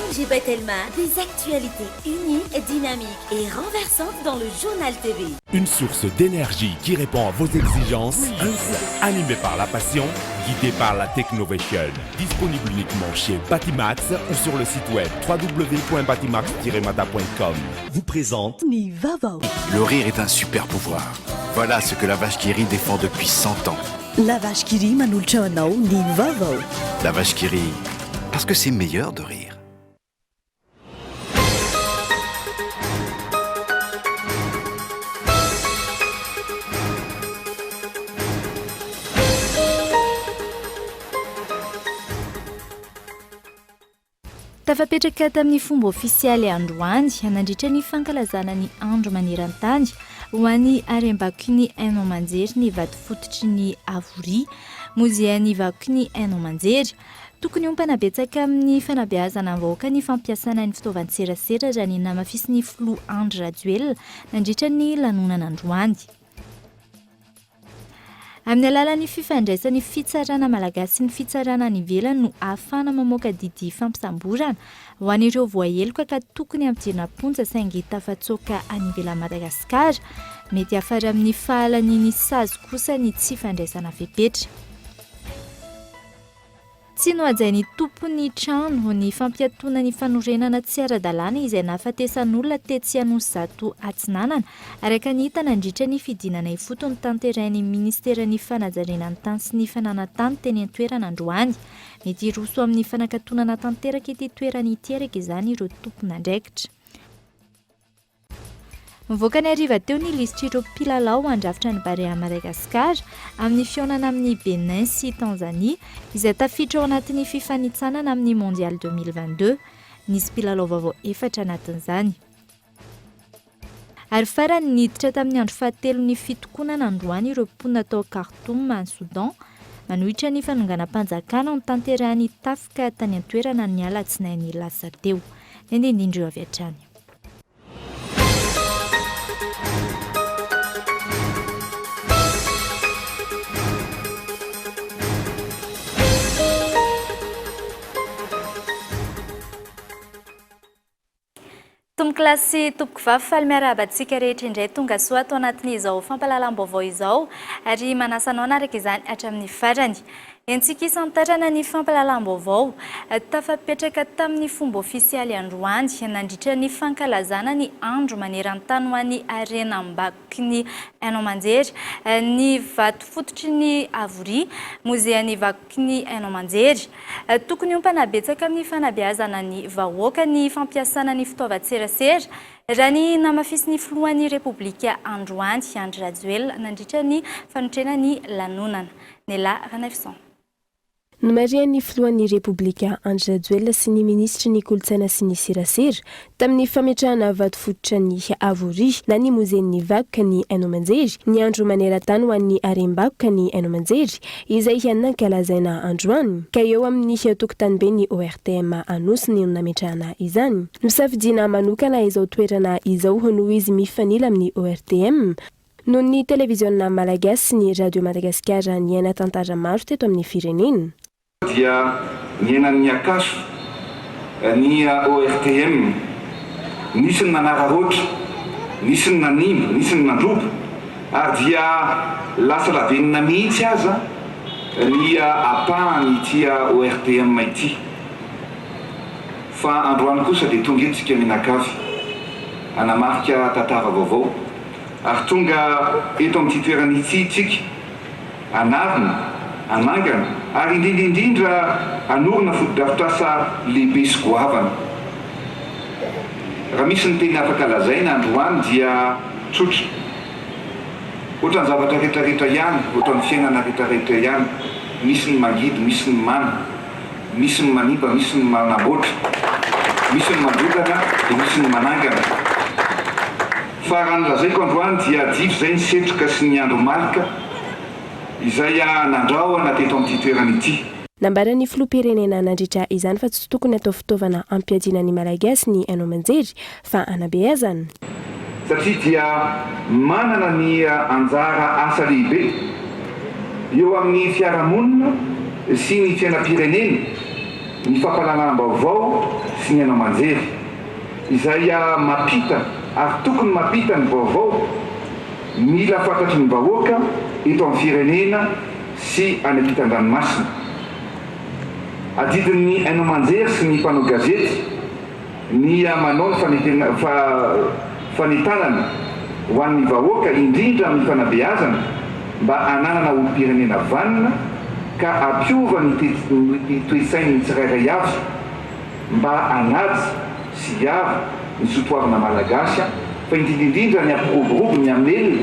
ONG Batelma, des actualités uniques, dynamiques et renversantes dans le Journal TV. Une source d'énergie qui répond à vos exigences, un groupe animé par la passion, guidé par la Technovation. Disponible uniquement chez Batimax ou sur le site web www.batimax-mada.com. Vous présente Ny vaovao. Le rire est un super pouvoir. Voilà ce que la vache qui rit défend depuis 100 ans. La vache qui rit manolotra anao ny vaovao. La vache qui rit, parce que c'est meilleur de rire. Tafapetraka tamin'ny fomba ofisialy androany nandritra ny fankalazana ny andro maneran-tany ho an'ny harembakoky ny haino aman-jery ny vatofototry ny Avoria, mozean'ny vakoky ny haino aman-jery. Tokony hiompana betsaka amin'ny fanabeazana ny vahoaka ny fampiasana ny fitaovan-tserasera raha ny namafisin'ny filoha Andry Rajoelina nandritra ny lanonana androany. Amin'ny alalan'ny fifandraisan'ny fitsarana malagasy sy ny fitsarana any ivelany no ahafahana mamoaka didy fampisamborana ho an'ireo voaheloka ka tokony hampidirina am-ponja saingy tafatsoaka any ivelan'i Madagasikara. Mety hiafara amin'ny fahalanian'ny sazy kosa ny tsy fandraisana fepetra. Tsy nohajain'ny tompon'ny trano ny fampiatoana ny fanorenana tsy ara-dalàna izay nahafatesan'olona tetsy Anosizato Atsinanana, araka ny hita nandritra ny fidinana ifotony tanterahin'ny minisiteran'ny fanajariana ny tany sy ny fananan-tany teny an-toerana androany. Mety hiroso amin'ny fanakatonana tanteraka ity toerana ity araka izany ireo tompon'andraikitra. Nivoaka ny hariva teo ny lisitr'ireo mpilalao handrafitra ny Barea Madagascar amin'ny fihaonana amin'i Bénin sy Tanzanie izay tafiditra ao anatin'ny fifanintsanana amin'ny Mondial 2022. Nisy mpilalao vaovao efatra anatin'izany. Ary farany, niditra tamin'ny andro fahatelon'ny fitokonana androany ireo mponina tao Khartoum any Soudan manohitra ny fanonganam-panjakana notanterahin'ny tafika tany an-toerana ny alatsinainy lasa teo. Ny andinindreo avy hatrany. Tompokolahy sy tompokovavy, faly miarahaba antsika rehetra indray tonga soa ato anatin'izao fampahalalam-baovao izao ary manasa anao hanaraka izany hatramin'ny farany. Entsika isantarana ny fampahalalam-baovao tafapetraka tamin'ny fomba ofisialy androany nandritra ny fankalazana ny andro maneran-tany ho an'ny harenam-bakoky ny haino aman-jery ny vato fototry ny Avoria, mozean'ny vakoky ny haino aman-jery. Tokony hiompana betsaka amin'ny fanabeazana ny vahoaka ny fampiasana ny fitaovan-tserasera, raha ny namafisin'ny filohan'ny Repoblika androany, Andry Rajoelina, nandritra ny fanotrena ny lanonana. Nella Ranaivoson. Nomarihan'ny filohan'ny Repoblika Andry Rajoelina sy ny minisitry ny Kolontsaina sy ny Serasera tamin'ny fametrahana vatofototra ny Avoria na ny Mozen'ny Vakoka ny haino aman-jery ny andro maneran-tany ho an'ny harem-bakoka ny haino aman-jery izay nankalazaina androany ka eo amin'ny tokotaniben'ny ORTM Anosy no nametrahana izany. Nosafidiana manokana izao toerana izao noho izy mifanila amin'ny ORTM Noho ny televiziona malagasy sy ny radio Madagasikara niaina tantara maro teto amin'ny firenena. Dia niainan'ny Acaso ny ORTM. Nisy ny nanararaotra, nisy ny nanimba, nisy ny nandroba ary dia lasa lavenona mihitsy aza ny ampahan'ity ORTM ity. Fa androany kosa dia tonga eto isika mianakavy hanamarika tantara vaovao. Ary tonga eto amin'ity toerana ity isika hanarina, hanangana ary indrindra indrindra hanorina fotodrafitrasa lehibe sy goavana. Raha misy ny teny afaka lazaina androany dia tsotra. Ohatran'ny zavatra rehetrarehetra ihany, ohatran'ny fiainana rehetrarehetra ihany, misy ny mangidy, misy ny mamy. Misy ny manimba, misy ny manamboatra, misy ny mandrodana dia misy ny manangana. Fa raha ny lazaiko androany dia dify izay ny setroka sy ny andro malika izay nandrahona teto amin'ity toerana ity. Nambaran'ny filoham-pirenena nandritra izany fa tsy tokony atao fitaovana hampiadiana ny Malagasy ny haino aman-jery fa hanabeazana. Satria dia manana ny anjara asa lehibe eo amin'ny fiarahamonina sy ny fiainam-pirenena. ny fampahalalam-baovao sy ny haino aman-jery, izay mampita ary tokony mampita ny vaovao mila fantatry ny vahoaka eto amin'ny firenena sy any ampitan-dranomasina. Adidin'ny haino aman-jery sy ny mpanao gazety ny manao ny fanentanana ho an'ny vahoaka, indrindra amin'ny fanabeazana mba hananana olom-pirenena vanona ka hampiova ny toe-tsain'ny tsirairay avy mba hanaja sy hiaro ny sotoavina malagasy fa indrindra indrindra ny hampiroborobo ny hamelona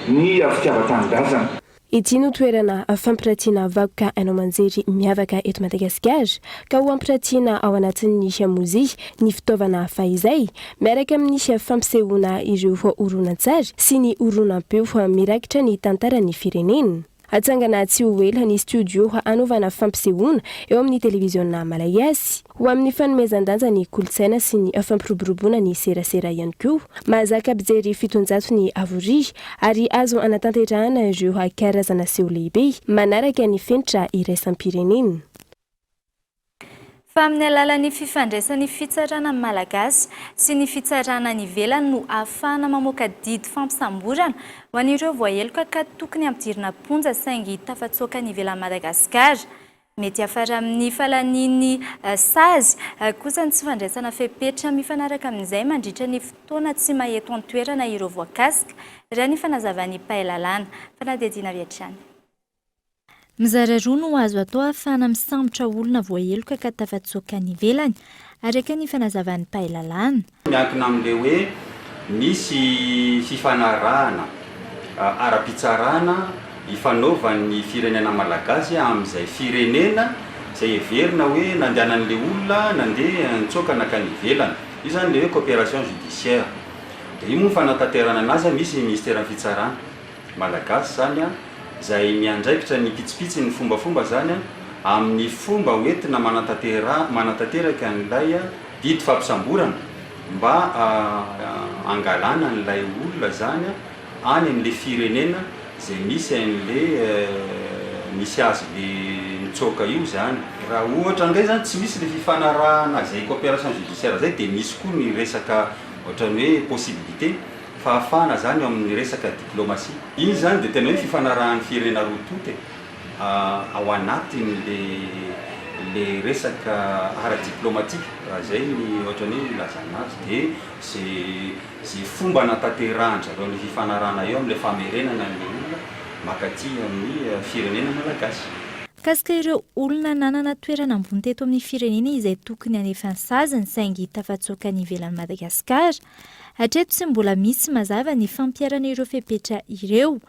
ny fitiavan-tanindrazana. Ity no toerana fampiratiana vakoka haino aman-jery miavaka eto Madagasikara ka ho ampiratiana ao anatin'ny mozea ny fitaovana fahizay miaraka amin'ny fampisehoana ireo horonantsary sy ny horonam-peo mirakitra ny tantaran'ny firenena. Hatsangana tsy ho ela ny studio hanaovana fampisehoana eo amin'ny televiziona malagasy. Ho amin'ny fanomezan-danja ny kolontsaina sy ny fampiroboroboana ny serasera ihany koa. Mahazaka mpijery 700 ny Havoria ary azo anatanterahana ireo karazana seho lehibe manaraka ny fenitra iraisam-pirenena. Fa amin'ny alalan'ny fifandraisan'ny fitsarana malagasy sy ny fitsarana any ivelany no ahafahana mamoaka didy fampisamborana ho an'ireo voaheloka ka tokony hampidirina am-ponja saingy tafatsoaka any ivelan'i Madagasikara. Mety hiafara amin'ny fahalanian'ny sazy kosa ny tsy fandraisana fepetra mifanaraka amin'izay mandritra ny fotoana tsy maha eto an-toerana ireo voakasika, raha ny fanazavan'ny mpahay lalàna. Fanadihadiana avy hatrany. Mizara roa no azo atao ahafahana misambotra olona voaheloka ka tafatsoaka any ivelany, araka ny fanazavan'ny mpahay lalàna. Miankina amin'ilay hoe misy fifanarahana ara-pitsarana ifanaovan'ny firenena malagasy amin'izay firenena izay heverina hoe nandehanan'ilay olona nandeha nitsoaka nankany ivelany. Io izany ilay hoe coopération judiciaire. Dia io moa ny fanatanterahana anazy, misy ny minisiteran'ny fitsarana malagasy izany izay miandraikitra ny pitsopitson'ny fombafomba izany amin'ny fomba hoentina manatanteraka an'ilay Didy fampisamborana mba hangalana an'ilay olona izany any amin'ilay firenena izay misy an'ilay misy azy ilay nitsoaka io izany. Raha ohatra indray izany tsy misy ilay fifanarahana izay coopération judiciaire izay dia misy koa ny resaka ohatran'ny hoe possibilité, fahafahana izany eo amin'ny resaka diplomatie. Iny izany dia tena hoe fifanarahan'ny firenena roa tonta e. ao anatin'le le resaka ara-diplomatika raha izay ny ohatran'ny hoe ilazana azy dia ze ze fomba anatanterahan-dry zareo an'le fifanarahana eo amin'ilay famerenana an'ilay olona mankaty amin'ny firenena malagasy. Mikasika ireo olona nanana toerana ambony teto amin'ny firenena izay tokony hanefa ny saziny saingy tafatsoaka any ivelan'i Madagasikara, hatreto tsy mbola misy mazava ny fampiharana ireo fepetra ireo.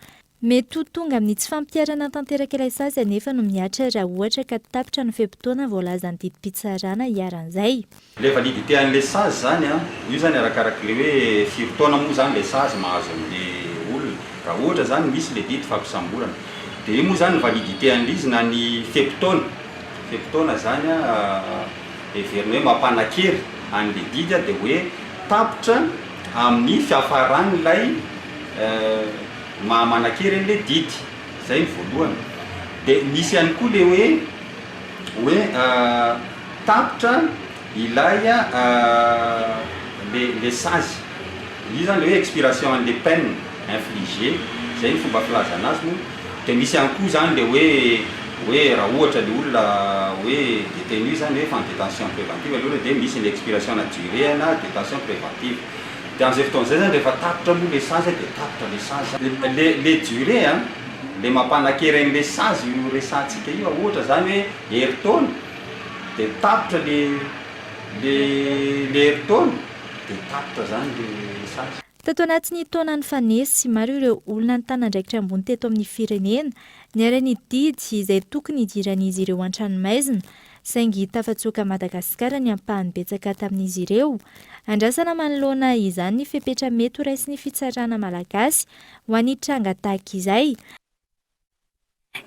Mety ho tonga amin'ny tsy fampiharana tanteraka ilay sazy anefa no mihatra raha ohatra ka tapitra ny fe-potoana voalazan'ny didim-pitsarana iharan'izay. Ilay validité an'ilay sazy izany an, io izany arakarak'ilay hoe firy taona moa izany ilay sazy mahazo an'ilay olona. Raha ohatra izany misy ilay didy fampisamborana. Dia io moa izany ny validité an'ilay izy na ny fe-potoana, fe-potoana izany an heverina hoe mampanan-kery an'ilay didy dia hoe tapitra amin'ny fiafaran'ilay maha manan-kery an'ilay didy, zay ny voalohany. Dia misy ihany koa le hoe hoe tapitra ilay le le sazy, io zany le hoe expiration an'le peine infligée, zay ny fomba filazana azy moa. Dia misy ihany koa zany le hoe hoe raha ohatra le olona hoe détenu zany hoe efa en détention préventive le olona dia misy ny expiration ana durée ana détention préventive. Dia amin'izay fotoana izay zany rehefa tapitra moa le sazy dia tapitra le sazy. Le le durée an, le mampanakery an'le sazy io resahantsika io, ohatra zany hoe herintaona dia tapitra le le le herintaona dia tapitra zany le sazy. Tato anatin'ny taona nifanesy, maro ireo olona nitana andraikitra ambony teto amin'ny firenena niharan'ny didy izay tokony hidiran'izy ireo an-tranomaizina saingy tafatsoaka Madagasikara ny ampahany betsaka tamin'izy ireo. Andrasana manoloana izany ny fepetra mety ho raisin'ny fitsarana malagasy ho an'ny tranga tahaka izay.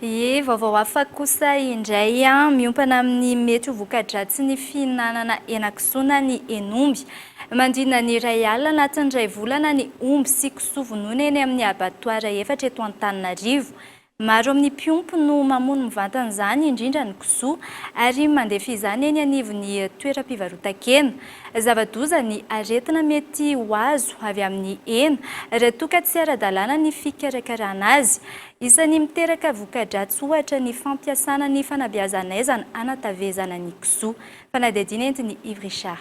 Ie, vaovao hafa kosa indray, miompana amin'ny mety ho voka-dratsin'ny fihinanana henakisoa na ny hen'omby. Manodidina ny iray alina anatin'ny iray volana ny omby sy kisoa vonoina eny amin'ny abattoir efatra eto Antananarivo. Maro amin'ny mpiompy no mamono mivantana izany, indrindra ny kisoa, ary mandefa izany eny anivon'ny toeram-pivarotan-kena. Zava-doza ny aretina mety ho azo avy amin'ny hena raha toa ka tsy ara-dalàna ny fikarakarana azy. Isan'ny miteraka voka-dratsy ohatra ny fampiasana ny fanabeazan'aizana hanatavezana ny kisoa. Fanadihadiana entin'i Yves Richard.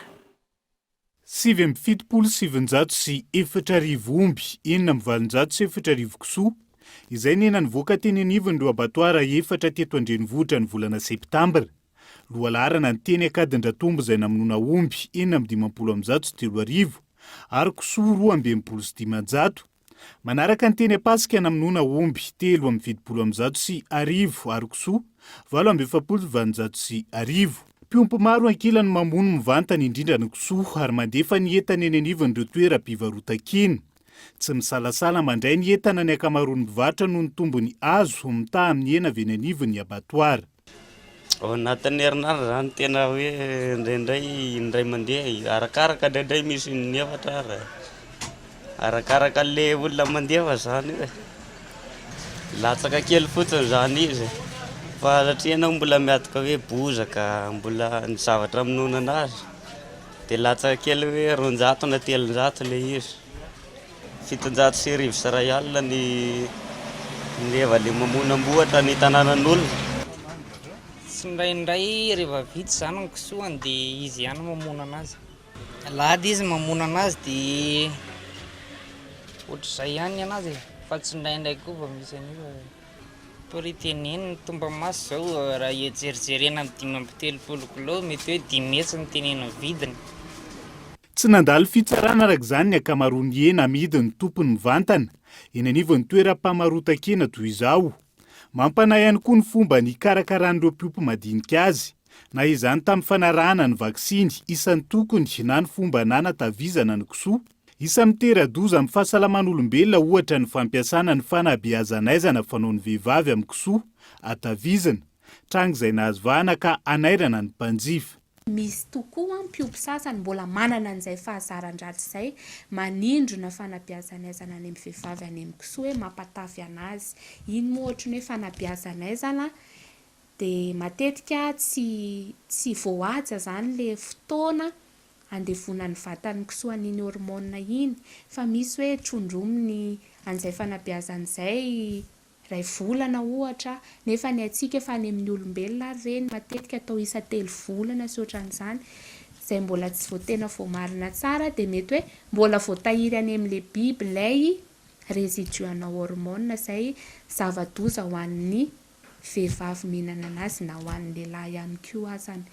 3979 omby, 886 kisoa, izay nihena nivoaka teny anivon'ireo abatoara efatra teto an-drenivohitra ny volana septambra. Lohalaharana ny teny Ankadindratombo izay namonoana omby 356 ary kisoa 562. Manaraka ny teny Ampasika namonoana omby 1173 ary kisoa 1848. Mpiompy maro ankilany mamono mivantana indrindra ny kisoa ary mandefa ny entana eny anivon'ireo toeram-pivarotan-kena. Tsy misalasala mandray ny entana ny ankamaroan'ny mpivarotra noho ny tombony azo mitaha amin'ny hena avy eny anivon'ny abattoir. Ao anatin'ny herinandro zany tena hoe indraindray indray mandeha, arakaraka indraindray misy in'efatra ary, arakaraka le olona mandefa zany io e, latsaka kely fotsiny zany izy fa satria ianao mbola miantoka hoe bozaka, mbola ny zavatra amonoana anazy de latsaka kely hoe 200 na 300 le izy. 1107 ny neva le mamono ambohatra ny tanànan'olona. Tsindraindray rehefa vita izany ny kisoany dia izy ihany mamono anazy. Alahady izy mamono anazy dia ohatr'izay ihany ny anazy e, fa tsindraindray koa vao misy an'io. Prix teneniny tombamaso izao raha jerijerena amin'ny 35 kilao mety hoe 500 no teneniny vidiny. Tsy nandalo fitsarana araka izany ny ankamaroan'ny hena amidin'ny tompony mivantana eny anivon'ny toeram-pamarotan-kena toy izao. Mampanahy ihany koa ny fomba nikarakaran'ireo mpiompy madinika azy, na izany tamin'ny fanarahana ny vaksiny isan-tokony na ny fomba nanatavizana ny kisoa. Isan'ny mitera-doza amin'ny fahasalaman'olombelona ohatra ny fampiasana ny fanabeazan'aizana fanaon'ny vehivavy amin'ny kisoa atavizina, tranga izay nahazo vahana ka hanairana ny mpanjifa. Misy tokoa mpiompy sasany mbola manana an'izay fahazaran-dratsy izay, manindrona fanabeazan'aizana any amin'ny vehivavy any amin'ny kisoa hoe mampatavy an'azy. Iny moa ohatry ny hoe fanabeazan'aizana dia matetika tsy tsy voahaja izany ilay fotoana andevonan'ny vatan'ny kisoa an'iny hormone iny fa misy hoe trondrominy an'izay fanabeazana izay iray volana ohatra nefa ny antsika efa any amin'ny olombelona ary ireny matetika atao isan-telo volana sy ohatran'izany izay mbola tsy vao tena voamarina tsara dia mety hoe mbola voatahiry any amin'ilay biby ilay résidu ana hormone izay zava-doza ho an'ny vehivavy mihinana anazy na ho an'ny lehilahy ihany koa azany.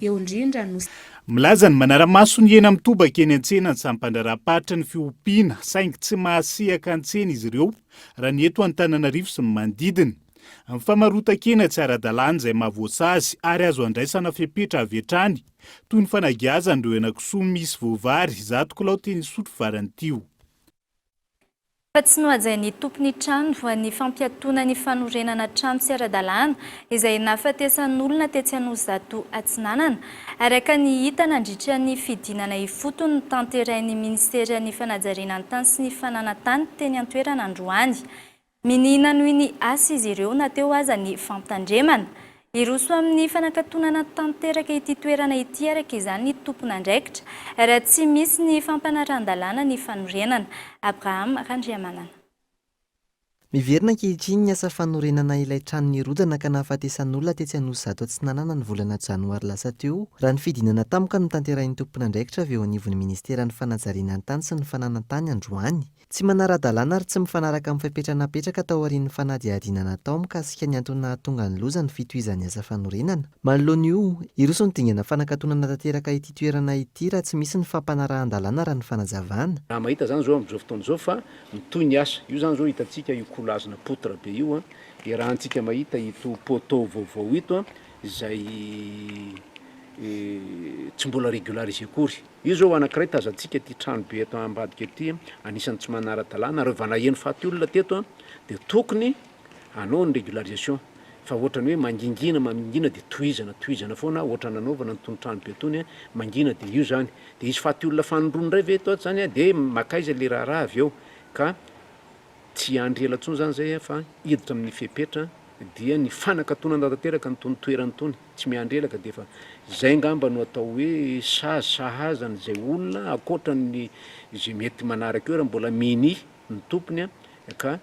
Eo indrindra no. Milaza ny manara-maso ny hena mitobaka eny an-tsena ny sampandraharaham-paritry ny fiompiana saingy tsy mahasehaka an-tsena izy ireo raha ny eto Antananarivo sy ny manodidina. Ny famarotan-kena tsy ara-dalàna izay mahavoasazy ary azo andraisana fepetra avy hatrany toy ny fanagiazana ireo henakisoa misy voavary 100 kilao teny Isotry farany teo. Fa tsy nohajain'ny tompon'ny trano ny fampiatoana ny fanorenana trano tsy ara-dalàna izay nahafatesan'olona tetsy Anosizato Atsinanana, araka ny hita nandritra ny fidinana ifotony notanterahin'ny minisiteran'ny fanajariana ny tany sy ny fananan-tany teny an-toerana androany. Minia nanohy ny asa izy ireo na teo aza ny fampitandremana. Hiroso amin'ny fanakatonana tanteraka ity toerana ity araka izany ny tompon'andraikitra raha tsy misy ny fampanarahan-dalàna ny fanorenana. Abraham Randriamanana. Miverina ankehitriny ny asa fanorenana ilay trano nirodana ka nahafatesan'olona tetsy Anosizato Atsinanana ny volana janoary lasa teo, raha ny fidinana tampoka notanterahin'ny tompon'andraikitra avy eo anivon'ny ministeran'ny fanajariana ny tany sy ny fananan-tany androany. Tsy manara-dalàna ary tsy mifanaraka amin'ny fepetra napetraka taorian'ny fanadihadiana natao mikasika ny antony nahatonga ny loza ny fitohizan'ny asa fanorenana. Manoloana io, hiroso ny dingana fanakatonana tanteraka ity toerana ity raha tsy misy ny fampanarahan-dalàna raha ny fanazavana. Raha mahita zany zao amin'izao fotoana izao fa mitohy ny asa. Io zany zao hitantsika io coulage-na poutre be io an, iarahantsika mahita ito poteau vaovao ito an, izay tsy mbola régularisé akory. Io zao anakiray tazantsika ity trano be eto ambadika ity anisan'ny tsy manara-dalàna, reo vao naheno faty olona teto an dia tokony hanao ny régularisation fa ohatrany hoe mangingina mangingina dia tohizana tohizana foana ohatrany nanaovana an'itony trano be itony an, mangina dia io zany dia hisy faty olona fanindroany indray ve eto ato zany an dia makaiza le raharaha avy eo ka. Tsy hiandry ela intsony izany izay fa hiditra amin'ny fepetra dia ny fanakatonana tanteraka an'itony toerana itony. Tsy miandry ela ka dia efa izay angamba no atao hoe sazy sahaza an'izay olona ankoatra ny izay mety manaraka eo raha mbola minia ny tompony ka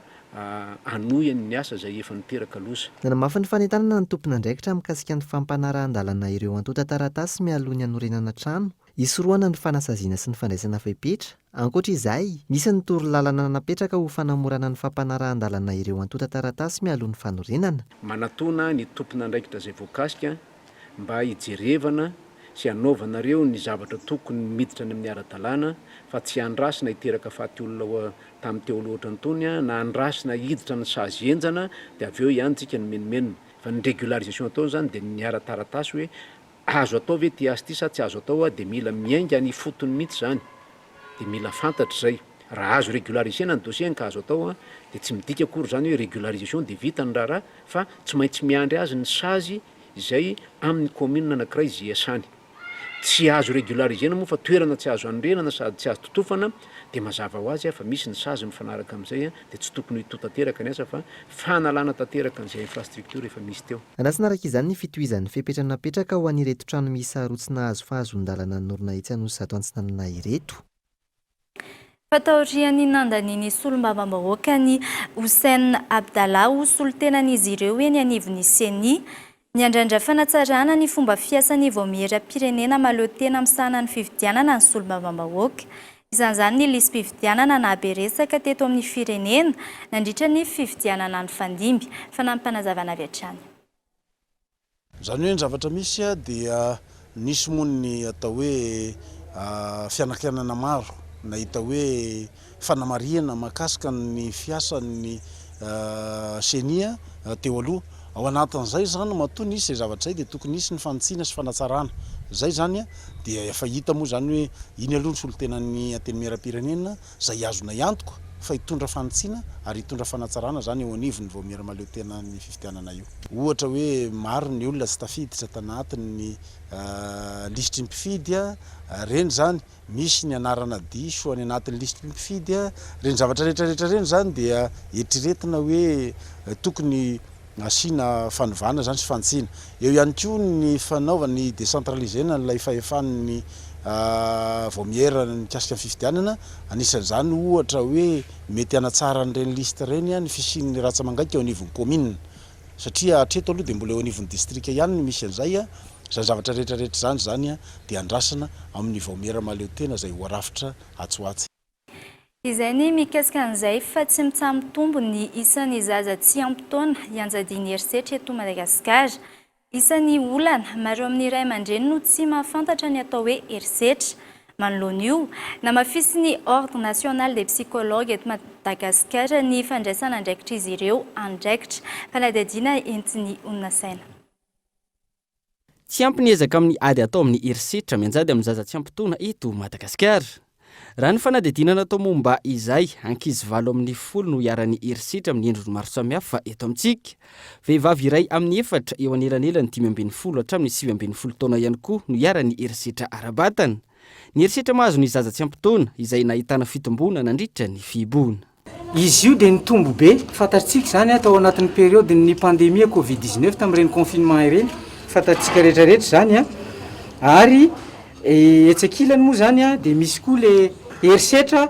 hanohy ny asa izay efa niteraka loza. Nanamafy ny fanentanana ny tompon'andraikitra mikasika ny fampanarahan-dalana ireo antontan-taratasy mialoha ny hanorenana trano, hisorohana ny fanasaziana sy ny fandraisana fepetra. Ankoatra izay, nisy ny torolalana napetraka ho fanamorana ny fampanarahan-dalana ireo antontan-taratasy mialoha ny fanorenana. Manatona ny tompon'andraikitra izay voakasika mba hijerevana sy hanaovanareo ny zavatra tokony miditra any amin'ny ara-dalàna fa tsy andrasina hiteraka faty olona ho tamin'ny teo aloha ohatran'itony na andrasina hiditra ny sazy henjana dia avy eo ihany tsika no menomenona fa ny régularisation atao izany dia ny ara-taratasy hoe Azo atao ve ity asa ity sa tsy azo atao dia mila miainga any ifotony mihitsy izany dia mila fantatra izay. Raha azo régulariser-na ny dossier-ny ka azo atao dia tsy midika akory izany hoe régularisation dia vita ny raharaha fa tsy maintsy miandry azy ny sazy izay amin'ny commune anankiray izay iasany. Tsy azo régulariser-na moa fa toerana tsy azo anorenana sady tsy azo totofana dia mazava ho azy fa misy ny sazy mifanaraka amin'izay dia tsy tokony ho tanteraka ny asa fa fanalana tanteraka an'izay infrastructure efa misy teo. Andrasana araka izany ny fitohizan'ny fepetra napetraka ho an'ireto trano miisa roa tsy nahazo fahazoan-dalana nanorina etsy Anosizato Antsinanana ireto. Fa taorian'ny nandanian'ny solombavambahoaka an'i Hussein Abdallah ho solontenan'izy ireo eny anivon'ny Ceni, niandrandra fanatsarana ny fomba fiasan'ny Vaomieram-pirenena mahaleo tena misahana ny fifidianana ny solombavambahoaka. Isan'izany ny lisi-pifidianana nahabe resaka teto amin'ny firenena nandritra ny fifidianana nifandimby. Fanampim-panazavana avy hatrany. Izany hoe ny zavatra misy dia nisy moa ny atao hoe fianakianana maro nahita hoe fanamarihana mahakasika ny fiasan'ny Ceni teo aloha. Ao anatin'izay izany matoa nisy izay zavatra izay dia tokony hisy ny fanitsiana sy fanatsarana. Izay izany dia efa hita moa izany hoe iny aloha ny solontenan'ny Antenimierampirenena izay azonay antoka fa hitondra fanitsiana ary hitondra fanatsarana izany eo anivon'ny Vaomiera Mahaleotenan'ny fifidianana io. Ohatra hoe maro ny olona tsy tafiditra tanatin'ny lisitry ny mpifidy, ireny izany Misy ny anarana diso any anatin'ny lisitry ny mpifidy. Ireny zavatra rehetra rehetra ireny izany dia eritreretina hoe tokony asiana fanovana izany sy fanitsiana. Eo ihany koa ny fanaovana ny décentraliser-na ilay fahefan'ny vaomiera mikasika ny fifidianana. Anisan'izany ohatra hoe mety hanatsara an'ireny lisitra ireny ny fisian'ny ratsa-mangaika eo anivon'ny kaominina. Satria hatreto aloha dia mbola eo anivon'ny distrika ihany no misy an'izay, izany zavatra rehetra rehetra izany izany dia andrasana amin'ny vaomiera mahaleo tena izay ho arafitra atsy ho atsy. Izay ny mikasika an'izay fa tsy mitsaha-mitombo ny isan'ny zaza tsy ampy taona ianjadian'ny herisetra eto Madagasikara. Isan'ny olana, maro amin'ny ray aman-dreny no tsy mahafantatra ny atao hoe herisetra. Manoloana io, namafisin'ny Ordre National des Psychologues eto Madagasikara ny fandraisana andraikitr'izy ireo andraikitra. Fanadihadiana entin'ny Onona Saina. Tsy ampy ny ezaka amin'ny ady atao amin'ny herisetra mianjady amin'ny zaza tsy ampy taona eto Madagasikara. Raha ny fanadihadiana natao momba izay, ankizy valo amin'ny folo no iharan'ny herisetra amin'ny endriny maro samihafa eto amintsika. Vehivavy iray amin'ny efatra eo anelanelan'ny 15 hatramin'ny 19 taona ihany koa no iharan'ny herisetra ara-batana. Ny herisetra mahazo ny zaza tsy ampy taona, izay nahitana fitomboana nandritra ny fihibohana. Izy io dia nitombo be, fantatsika izany tao anatin'ny période ny pandemie covid 19 tamin'ireny confinement ireny, fantatsika rehetra rehetra izany an, ary etsy ankilany moa izany an dia misy koa le herisetra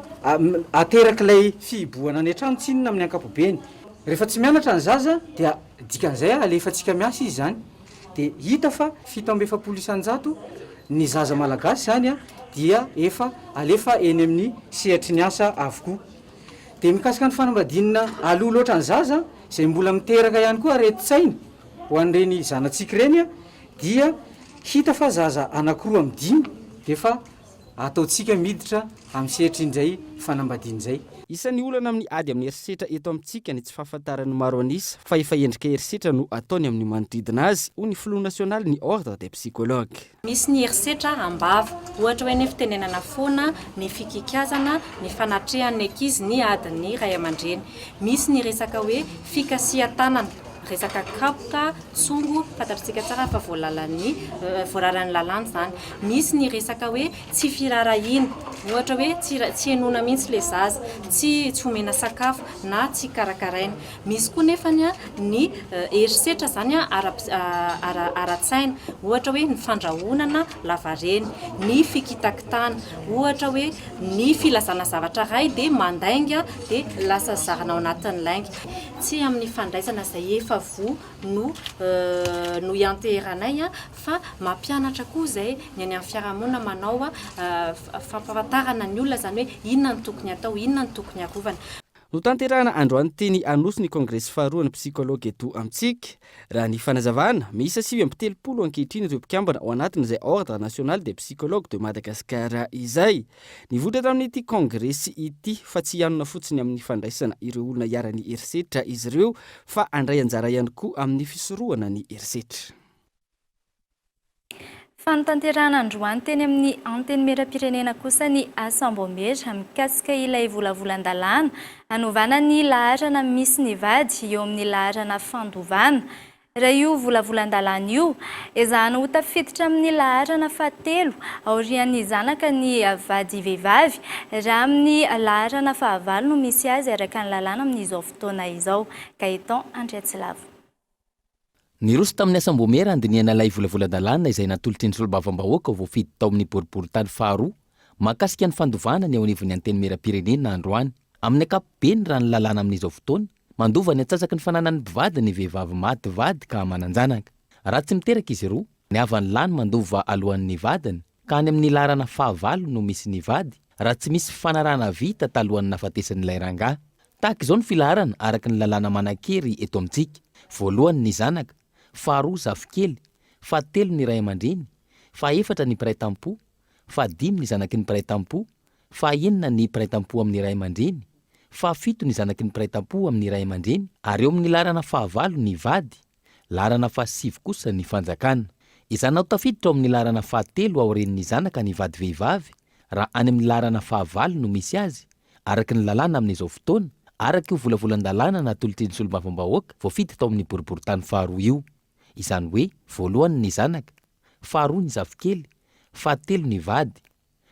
aterak'ilay fihibohana any an-trano tsinona amin'ny ankapobeny. Rehefa tsy mianatra ny zaza dia dikan'izay alefantsika miasa izy izany, dia hita fa 47 isan-jato ny zaza malagasy izany dia efa alefa eny amin'ny sehatry ny asa avokoa. Dia mikasika ny fanambadiana aloha loatra ny zaza, izay mbola miteraka ihany koa aretin-tsaina ho an'ireny zanatsika ireny, dia hita fa zaza anankiroa amin'ny dimy dia efa ataontsika miditra amin'ny sehatrin'izay fanambadiana izay. Isan'ny olana amin'ny ady amin'ny herisetra eto amintsika ny tsy fahafantaran'ny maro an'isa fa efa endrika herisetra no ataony amin'ny manodidina azy, hoy ny filoha nasionalin'ny Ordre des psychologues. Misy ny herisetra am-bava, ohatra hoe ny fitenenana foana, ny fikikazana, ny fanatrehan'ny ankizy ny adin'ny ray aman-dreny. Misy ny resaka hoe fikasihan-tanana. resaka kapoka, tsongo, fantatritsika tsara fa voalalan'ny voararan'ny lalàna izany. Misy ny resaka hoe tsy firaharahiana, ohatra hoe tsy tsy henoina mihitsy ilay zaza, tsy tsy omena sakafo na tsy karakaraina. Misy koa nefany ny herisetra izany ara ara-tsaina, ohatra hoe ny fandrahonana lavareny, ny fikitakitana, ohatra hoe ny filazana zavatra iray dia mandainga dia lasa zarina ao anatin'ny lainga. Tsy amin'ny fandraisana izay efa voa no no ianteheranay fa mampianatra koa izay ny any amin'ny fiarahamonina manao fampahafantarana ny olona izany hoe inona no tokony atao, inona no tokony arovana. Notanterahana androany teny Anosy ny kongresy faharoan'ny psikology eto amintsika. Raha ny fanazavana, miisa 39 ankehitriny ireo mpikambana ao anatin'izay Ordre National des Psychologues de Madagascar izay. Nivoitra tamin'ity kongresy ity fa tsy hianona fotsiny amin'ny fandraisana ireo olona iharan'ny herisetra izy ireo fa handray anjara ihany koa amin'ny fisorohana ny herisetra. Fanatanterahana androany teny amin'ny Antenimierampirenena kosa ny asam-baomiera mikasika ilay volavolan-dalàna hanovana ny laharana misy ny vady eo amin'ny laharana fandovana. Raha io volavolan-dalàna io, ezahana ho tafiditra amin'ny laharana fahatelo aorian'ny zanaka ny vady vehivavy, raha amin'ny laharana fahavalo no misy azy araka ny lalàna amin'izao fotoana izao. Gaëtan Andriatsilavo. Niroso tamin'ny asam-boamiera handinihana ilay volavolan-dalàna izay natolotry ny solombavambahoaka voafidy tao amin'ny boriborintany faharoa mahakasika ny fandovana ny eo anivon'ny Antenimierampirenena androany. Amin'ny ankapobeny raha ny lalàna amin'izao fotoana, mandova ny antsasaky ny fananan'ny mpivady ny vehivavy maty vady ka manan-janaka. Raha tsy miteraka izy roa, ny havany lahy no mandova alohan'ny vadiny, ka any amin'ny laharana fahavalo no misy ny vady, raha tsy misy fifanarahana vita talohan'ny nahafatesan'ilay rangahy. Tahaka izao ny filaharana araka ny lalàna manan-kery eto amintsika, voalohany ny zanaka, faharoa zafikely, fahatelo ny ray aman-dreny, fahaefatra ny mpiray tampo, fahadimy ny zanaky ny mpiray tampo, fahaenina ny mpiray tampo amin'ny ray aman-dreny, fahafito ny zanaky ny mpiray tampo amin'ny ray aman-dreny, ary eo amin'ny laharana fahavalo ny vady, Laharana fahasivy kosa ny fanjakana. Ezahina ho tafiditra ao amin'ny laharana fahatelo aorian'ny zanaka ny vady vehivavy raha any amin'ny laharana fahavalo no misy azy, araka ny lalàna amin'izao fotoana, araka io volavolan-dalàna natolotry ny solombavambahoaka voafidy tao amin'ny boriborintany faharoa io. Izany hoe voalohany ny zanaka, faharoa ny zafikely, fahatelo ny vady,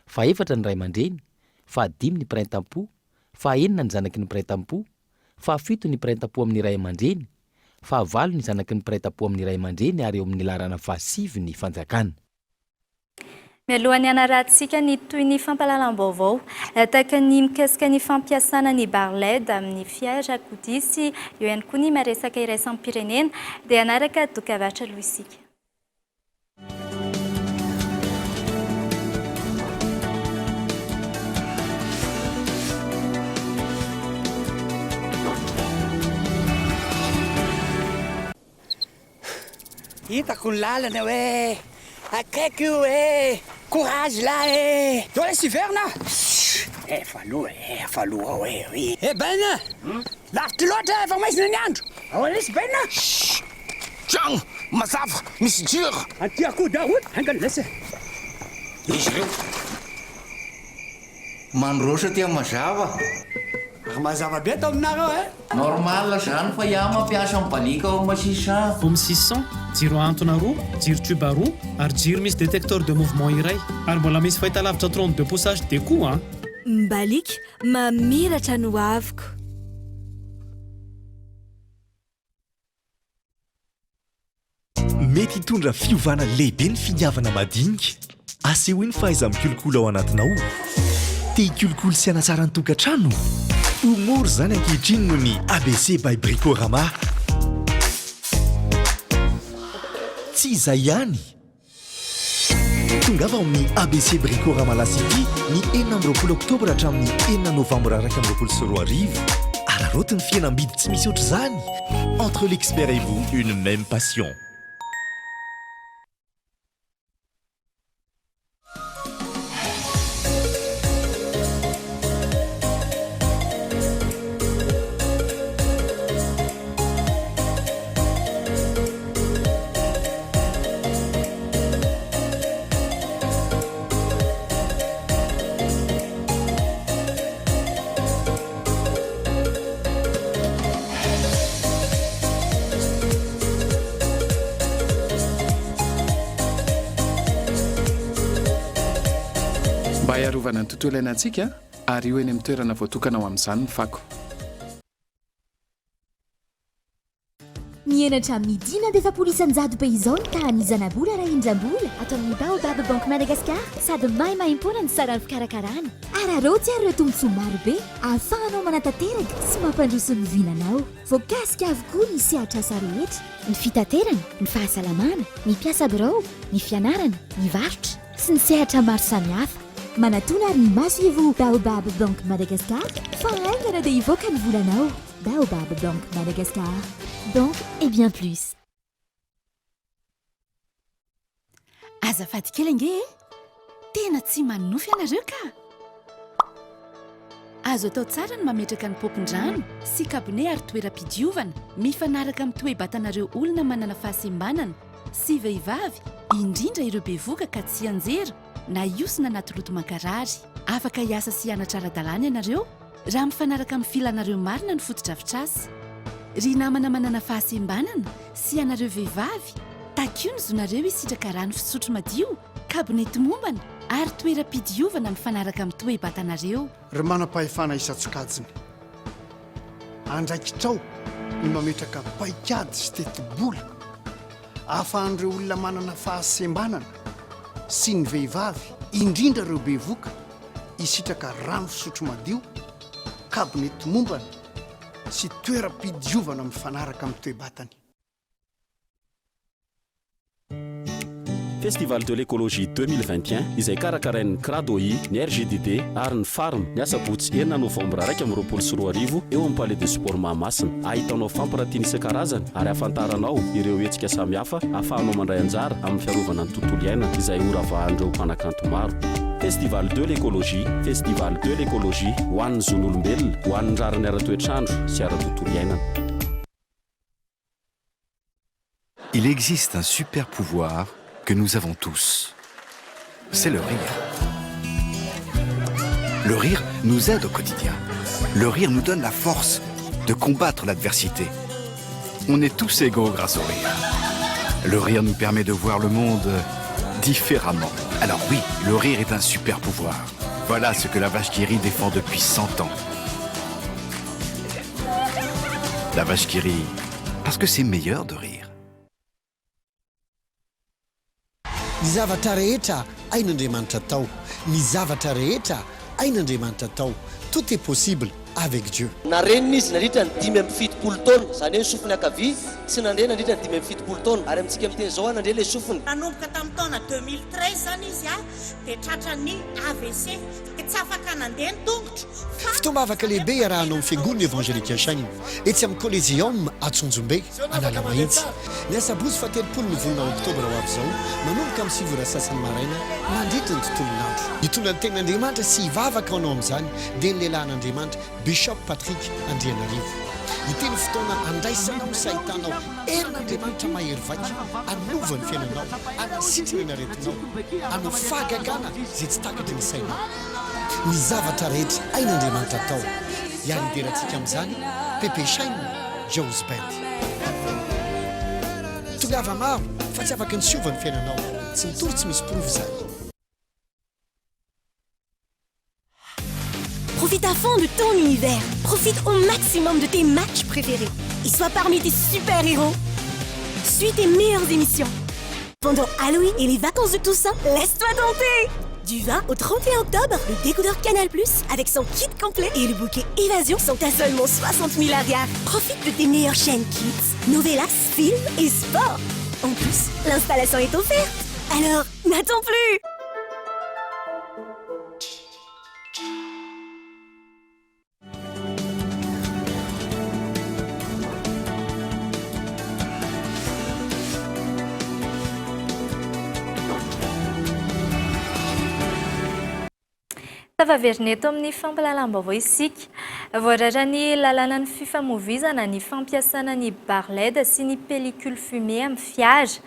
fahefatra ny ray aman-dreny, fahadimy ny mpiray tampo, fahaenina ny zanaky ny mpiray tampo, fahafito ny mpiray tampo amin'ny ray aman-dreny, fahavalo ny zanaky ny mpiray tampo amin'ny ray aman-dreny ary eo amin'ny laharana fahasivy ny fanjakana. Mialohan'ny hanarahantsika ny tohin'ny fampahalalam-baovao, tahaka ny mikasika ny fampiasana ny barre led amin'ny fiarakodia sy eo ihany koa ny maresaka iraisam-pirenena dia hanaraka dokavarotra aloha isika. Hitako ny lalana hoe akaiky io e! Courage lah e! Zao lesy hiverina ah! Efa aloha e, efa aloha ao e! Eh Ben! Lavitra loatra efa maizina ny andro! Ahoana lesy Ben? Shh! Tragno mazava misy jiro! Aty akoho daholo! Haingana lesy e! Izy ireo. Mandroso aty am mazava. Ary mazava be ato aminareo eh! Normal zany fa iah mampiasa mibaliaka ao am 600. Home 600, jiro ahantona roa, jiro tube roa, ary jiro misy détecteur de mouvement iray. Ary mbola misy fahitalavitra 32 pouces HD koa an! Mbaliaka, mamiratra ny hoaviko. Mety hitondra fiovana lehibe ny finiavana madinika. Asehoy ny fahaiza-mikolokolo ao anatinao. Te hikolokolo sy hanatsara ny tokantrano? Ho mora izany ankehitriny noho ny ABC by Bricorama. Tsy izay ihany! Tongava ao amin'ny ABC Bricorama La City ny 26 oktobra hatramin'ny 6 novambra 2021. Araraoty ny fihenam-bidy tsy misy ohatr'izany! Entre l'expert et vous, une même passion. Mba hiarovana ny tontolo iainantsika, ario eny amin'ny toerana voatokana ho amin'izany ny fako. Mihena hatramin'ny 45% be izao ny tahan'ny zanabola raindrambola ato amin'ny Baobab Bank Madagascar sady maimaimpoana ny saran'ny fikarakarana. Araraoty ary ireo tombontsoa marobe ahafahanao manatanteraka sy mampandroso ny vinanao. Voakasika avokoa ny sehatr'asa rehetra, ny fitaterana, ny fahasalamana, ny mpiasa birao, ny fianarana, ny varotra, sy ny sehatra maro samihafa. Manatona ary ny masoivoho Baobab Bank Madagascar fa haingana dia hivoaka ny volanao. Baobab Bank Madagascar, banque et bien plus. Azafady kely ange e! Tena tsy manonofy ianareo ka! Azo atao tsara ny mametraka ny paompin-drano sy kabone ary toeram-pidiovana mifanaraka amin'ny toe-batanareo olona manana fahasembanana sy vehivavy, indrindra ireo bevoka ka tsy hianjera na hiosina anaty loto mankarary. Afaka hiasa sy hianatra ara-dalàna ianareo Raha mifanaraka amin'ny filanareo marina ny fotodrafitrasa. Ry namana manana fahasembanana sy ianareo vehivavy, takio ny zonareo hisitraka rano fisotro madio, kabone tomombana ary toeram-pidiovana mifanaraka amin'ny toe-batanareo. Ry manam-pahefana isan-tsokajiny, andraikitrao ny mametraka paikady sy tetibola ahafahan'ireo olona manana fahasembanana sy ny vehivavy, indrindra ireo bevoka, hisitraka rano fisotro madio, kabone tomombana sy toeram-pidiovana mifanaraka amin'ny toe-batany. Festival de l'écologie 2021 izay karakarain'ny Cradoi, ny RJDD ary ny Farm ny asabotsy enina novambra 2021 eo amin'ny Palais de Sport Mahamasina. Ahitanao fampirantiana isan-karazany ary ahafantaranao ireo hetsika samihafa ahafahanao mandray anjara amin'ny fiarovana ny tontolo iainana izay horavahan'ireo mpanakanto maro. Festival de l'écologie, Festival de l'écologie, ho an'ny zon'olombelona, ho an'ny rariny ara-toetr'andro sy ara-tontolo iainana. Il existe un super pouvoir que nous avons tous. C'est le rire. Le rire nous aide au quotidien. Le rire nous donne la force de combattre l'adversité. On est tous égaux grâce au rire. Le rire nous permet de voir le monde différemment. Alors oui, le rire est un super pouvoir. Voilà ce que la vache qui rit défend depuis 100 ans. La vache qui rit, parce que c'est meilleur de rire. Ny zavatra rehetra hain'Andriamanitra atao, ny zavatra rehetra hain'Andriamanitra atao, tout est possible avec Dieu. Narenina izy nandritra ny 75 taona, izany hoe ny sofiny ankavia tsy nandre nandritra ny 75 taona, ary amintsika miteny izao nandre ilay sofiny. Nanomboka tamin'ny taona 2013 izany izy dia tratran'ny AVC, tsy afaka nandeha ny tongotro fa. Fotoam-bavaka lehibe iarahanao amin'ny Fiangonana Evangelika Shine etsy amin'ny Coliseum Antsonjombe, Analamahitsy. Ny asabotsy fahatelopolo ny volana oktobra ho avy izao, manomboka amin'ny sivy ora sasany maraina, mandritra ny tontolon'andro. Hitondra ny tenin'Andriamanitra sy hivavaka ho anao amin'izany dia ny lehilahin'Andriamanitra, Bishop Patrick Andrianarivo. Ity no fotoana handraisanao sy hahitanao herin'Andriamanitra mahery vaika hanova ny fiainanao, hanasitrana ny aretinao, hanao fahagagana izay tsy takatry ny sainao. Ny zavatra rehetra hain'Andriamanitra atao. Hiara-hidera antsika amin'izany Pepe Shine Joe's Band. Tongava maro fa tsy afaka ny tsy hiova ny fiainanao. Tsy mitory tsy misy porofo izany. Profite à fond de ton univers. Profite au maximum de tes matchs préférés. Et sois parmi tes super-héros. Suis tes meilleures émissions. Pendant Halloween et les vacances de Toussaint, laisse-toi tenter Du 20 au 31 octobre, le décodeur Canal+, avec son kit complet et le bouquet Évasion sont à seulement 60 000 arrières. Profite de tes meilleures chaînes kids, novelas, films et sport. En plus, l'installation est offerte. Alors, n'attends plus Tafaverina eto amin'ny fampahalalam-baovao isika. Voararan'ny lalànan'ny fifamoivoizana ny fampiasana ny barre led sy ny pellicule fumée amin'ny fiara.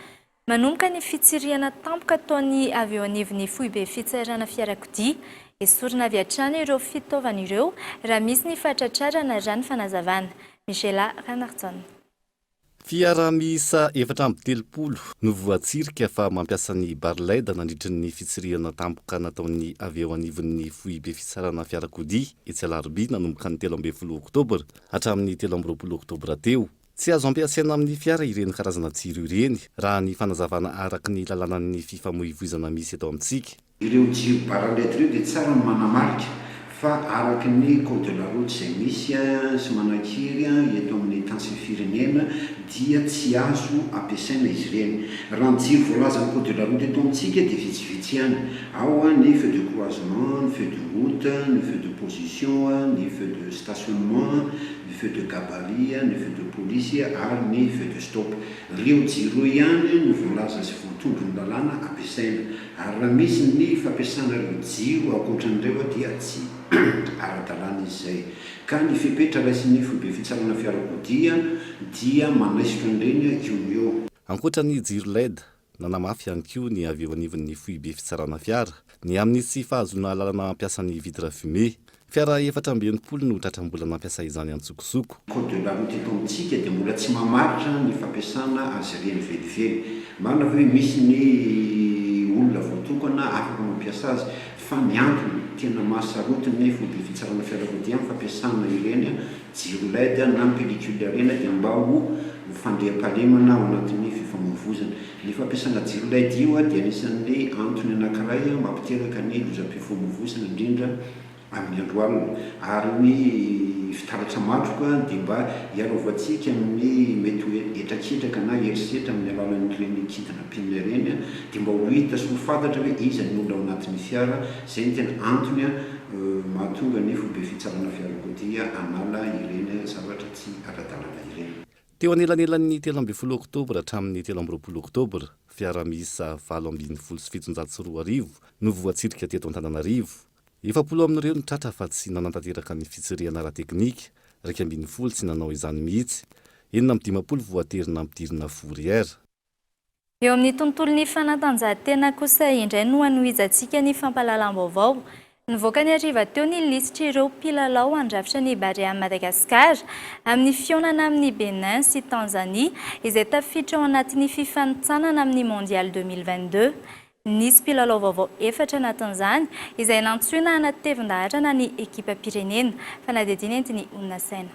Manomboka ny fitsirihana tampoka ataon'ny avy eo anivon'ny foibe fitsairana fiarakodia. Esorina avy hatrany ireo fitaovana ireo raha misy ny fahatratrarana raha ny fanazavana. Michela Ranarison. Fiara miisa 34 no voatsirika fa mampiasa ny barre led nandritry ny fitsirihana tampoka nataon'ny avy eo anivon'ny foibe fitsarana fiarakodia etsy Alarobia nanomboka ny 13 oktobra hatramin'ny 23 oktobra teo. Tsy azo ampiasaina amin'ny fiara ireny karazana jiro ireny, raha ny fanazavana araka ny lalànan'ny fifamoivoizana misy eto amintsika. Ireo jiro barre led ireo dia tsara ny manamarika fa araka ny code de la route izay misy sy manan-kery eto amin'ny tany sy ny firenena dia tsy azo ampiasaina izy ireny. Raha ny jiro voalazan'ny code de la route eto amintsika dia vitsivitsy ihany. Ao ny feu de croisement, ny feu de route, ny feu de position, ny feu de stationnement, ny feu de gabarit, ny feu de police ary ny feu de stop. Ireo jiro ireo ihany no voalaza sy voatondron'ny lalàna ampiasaina. Ary raha misy ny fampiasana ireo jiro ankoatran'ireo dia tsy ara-dalàna izy izay. Ka ny fepetra raisin'ny foibe fitsarana fiarakodia dia manaisotra an'ireny eo no eo. Ankoatra ny jiro led, nanamafy ihany koa ny avy eo anivon'ny foibe fitsarana fiara ny amin'ny tsy fahazoana alalana hampiasa ny vitre fumée. Fiara 64 no tratra mbola nampiasa izany an-tsokosoko. Code de la route eto amintsika dia mbola tsy mamaritra ny fampiasana azy ireny velively. Marina ve hoe misy ny olona voatokana afaka mampiasa azy fa ny antony tena mahasarotiny ny foibe fitsarana fiarakodia amin'ny fampiasana ireny jiro led na pellicule ireny dia mba ho fandriampahalemana ao anatin'ny fifamoivozana. Ny fampiasana jiro led io dia anisan'ny antony anankiray mampiteraka ny lozam-pifamoivozana indrindra amin'ny andro alina, ary ny fitaratra matroka dia mba hiarovantsika amin'ny mety ho hetraketraka na herisetra amin'ny alalan'ireny kidnapping ireny, dia mba ho hita sy ho fantatra hoe iza ny olona ao anatin'ny fiara, izay no tena antony mahatonga ny foibe fitsarana fiarakodia hanala ireny zavatra tsy ara-dalàna ireny. Teo anelanelan'ny 13 oktobra hatramin'ny 23 oktobra, fiara miisa 2718 no voatsirika teto Antananarivo. 40 amin'ireo no tratra fa tsy nanatanteraka ny fitsirihana ara-teknika, 11 tsy nanao izany mihitsy, 56 voatery nampidirina fourrière. Eo amin'ny tontolon'ny fanatanjahantena kosa indray no hanohizantsika ny fampahalalam-baovao. Nivoaka ny hariva teo ny lisitr'ireo mpilalao handrafitra ny Barea Madagascar amin'ny fihaonana amin'i Bénin sy Tanzanie izay tafiditra ao anatin'ny fifanintsanana amin'ny Mondial 2022. Nisy mpilalao vaovao efatra anatin'izany, izay nantsoina hanatevin-daharana ny ekipam-pirenena. Fanadihadiana entin'i Onina Saina.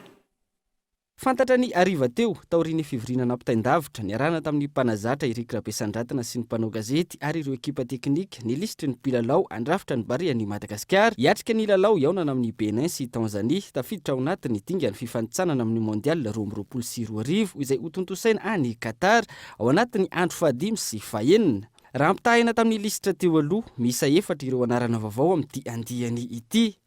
Fantatra ny hariva teo, taorian'ny fivoriana nampitain-davitra, niarahana tamin'ny mpanazatra Eric Rabesandratana sy ny mpanao gazety ary ireo ekipa teknika, ny lisitry ny mpilalao handrafitra ny Barean'i Madagasikara, hiatrika ny lalao hihaonana amin'i Bénin sy Tanzanie, tafiditra ao anatin'ny dingan'ny fifanintsanana amin'ny Mondial 2022 izay hotontosaina any Qatar, ao anatin'ny andro fahadimy sy fahenina. Raha ampitahaina tamin'ny lisitra teo aloha, miisa efatra ireo anarana vaovao amin'ity andiany ity.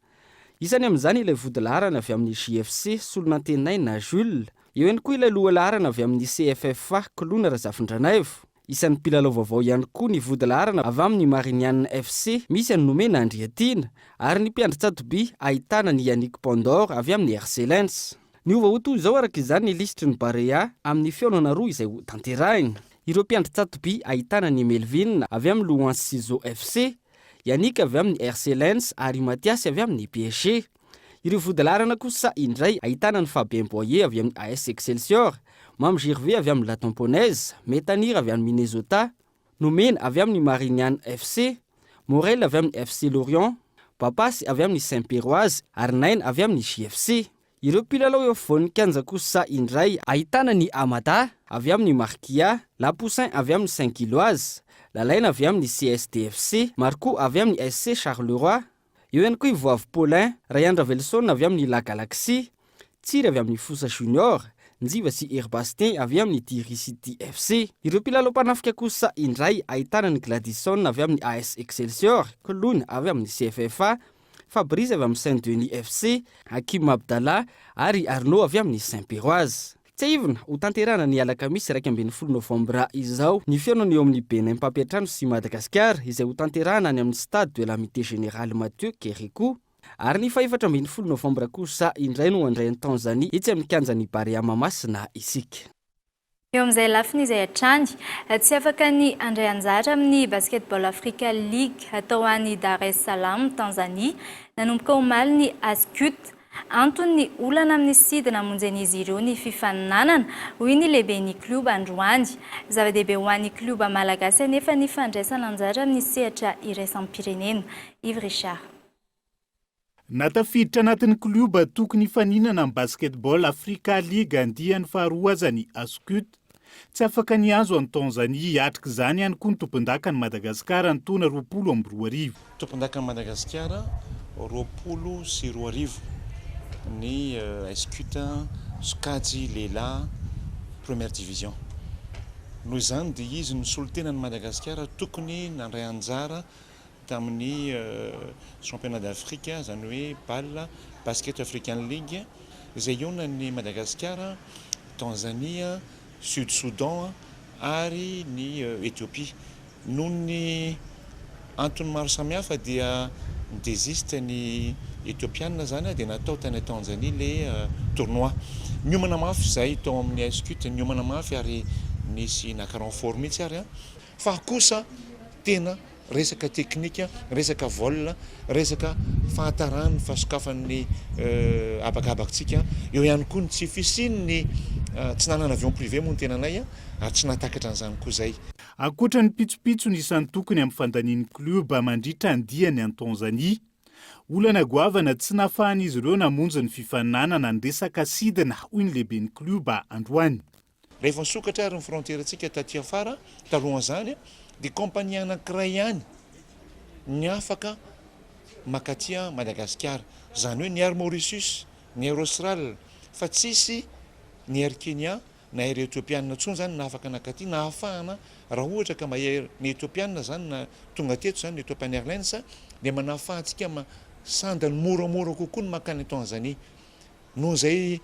Isany amin'izany ilay vodilaharana avy amin'ny JFC, Solonantenaina Jules. Eo ihany koa ilay lohalaharana avy amin'ny CFFA, Koloina Razafindranaivo. Isan'ny mpilalao vaovao ihany koa ny vodilaharana avy amin'ny Marinianina FC, misy an'i Nomena Andriatiana, ary ny mpiandry tsatoby ahitana an'i Yannick Pandor avy amin'ny RC Lens. Niova ho toy izao araka izany ny lisitry ny Barea amin'ny fihaonana roa izay hotanterahina. Ireo mpiandry tsatoby ahitana an'i Melvin avy amin'ny Louhans Ciseaux FC, Yannick avy amin'ny RC Lens ary Mathias avy amin'ny PSG. Ireo vodilaharana kosa indray ahitana an'i Fabien Boyer avy amin'ny AS Excelsior, Mamy Gervais avy amin'ny La Tamponnaise, Metanir avy any Minnesota, Nomena avy amin'ny Marignane FC, Morel avy amin'ny FC Lorient, Bapasy avy amin'ny Saint Pierroise ary Naina avy amin'ny JFC. Ireo mpilalao eo afovoan'ny kianja kosa indray ahitana an'i Amada avy amin'ny Marquia, Lapoussin avy amin'ny Saint Gilloise, Lalaina avy amin'ny CSDFC, Marco avy amin'ny SC Charleroi. Eo ihany koa i Voavy Paulin, Rayandravelson avy amin'ny La Galaxy, Tsiry avy amin'ny Fosa Junior, Njiva sy Hery Bastien avy amin'ny Diry City FC. Ireo mpilalao mpanafika kosa indray ahitana an'i Gladysson avy amin'ny AS Excelsior, Koloina avy amin'ny CFFA, Fabrice avy amin'ny Saint Denis FC, Hakim Abdallah ary Arnaud avy amin'ny Saint Pierroise. Tsiahivina, hotanterahina ny alakamisy 11 novambra izao ny fihaonana eo amin'ny Bénin mpampiantrano sy Madagasikara izay hotanterahina any amin'ny Stade de l'Amitié Général Mathieu Kérékou. Ary ny fahefatra ambin'ny folo novambra kosa indray no handray an'i Tanzanie etsy amin'ny kianjan'i Barea Mahamasina isika. Eo amin'izay lafiny izay hatrany, tsy afaka ny handray anjara amin'ny Basketball Africa League hatao any Dar es Salaam, Tanzanie, nanomboka omaly ny Ascut. Antony ny olana amin'ny sidina hamonjen'izy ireo ny fifaninanana, hoy ny lehiben'ny klioba androany. Zava-dehibe ho an'ny klioba malagasy anefa ny fandraisana anjara amin'ny sehatra iraisam-pirenena. Yves Richard. Na tafiditra anatin'ny klioba tokony hifaninana amin'ny Basketball Africa League andiany faharoa aza ny Ascut, tsy afaka nihazo an'i Tanzanie hiatrika izany ihany koa ny tompondakan'i Madagasikara ny taona 2020. Tompondakan'i Madagasikara 2020 ny Ascut sokajy lehilahy première division. Noho izany dia izy no solontena an'i Madagasikara tokony nandray anjara tamin'ny championnat d'Afrique, izany hoe bal Basket African League, izay hihaonan'i Madagasikara, Tanzania, Sud Soudan ary ny Ethiopie. Noho ny antony maro samihafa dia ni-desiste ny Ethiopiana izany dia natao tany Tanzanie ilay tournoi. Niomana mafy izahay tao amin'ny ASCUT, niomana mafy ary nisy naka renfort mihitsy ary. Fa kosa tena resaka teknika, resaka vol, resaka fahataran'ny fahasokafan'ny habakabaktsika, eo ihany koa ny tsy fisian'ny, tsy nanana avion privé moa ny tenanay ary tsy nahatakatra an'izany koa izay. Ankoatra ny pitsopitsony isan-tokony amin'ny fandanian'ny klioba mandritra ny diany any Tanzania, olana goavana tsy nahafahan'izy ireo namonjy ny fifaninanana ny resaka sidina, hoy ny lehiben'ny klioba androany. Rehefa nisokatra ary ny frontière-ntsika taty afara, talohan'izany, dia compagnie anankiray ihany ny afaka makaty Madagasikara. Izany hoe ny Air Mauritius, ny Air Austral, fa tsisy ny Air Kenya na Air Ethiopian intsony izany na afaka nakaty, na ahafahana, raha ohatra ka mba Air ny Ethiopian izany na tonga teto izany ny Ethiopian Airlines dia mba nahafahantsika ma sandany moramora kokoa ny mankany Tanzanie. Noho izay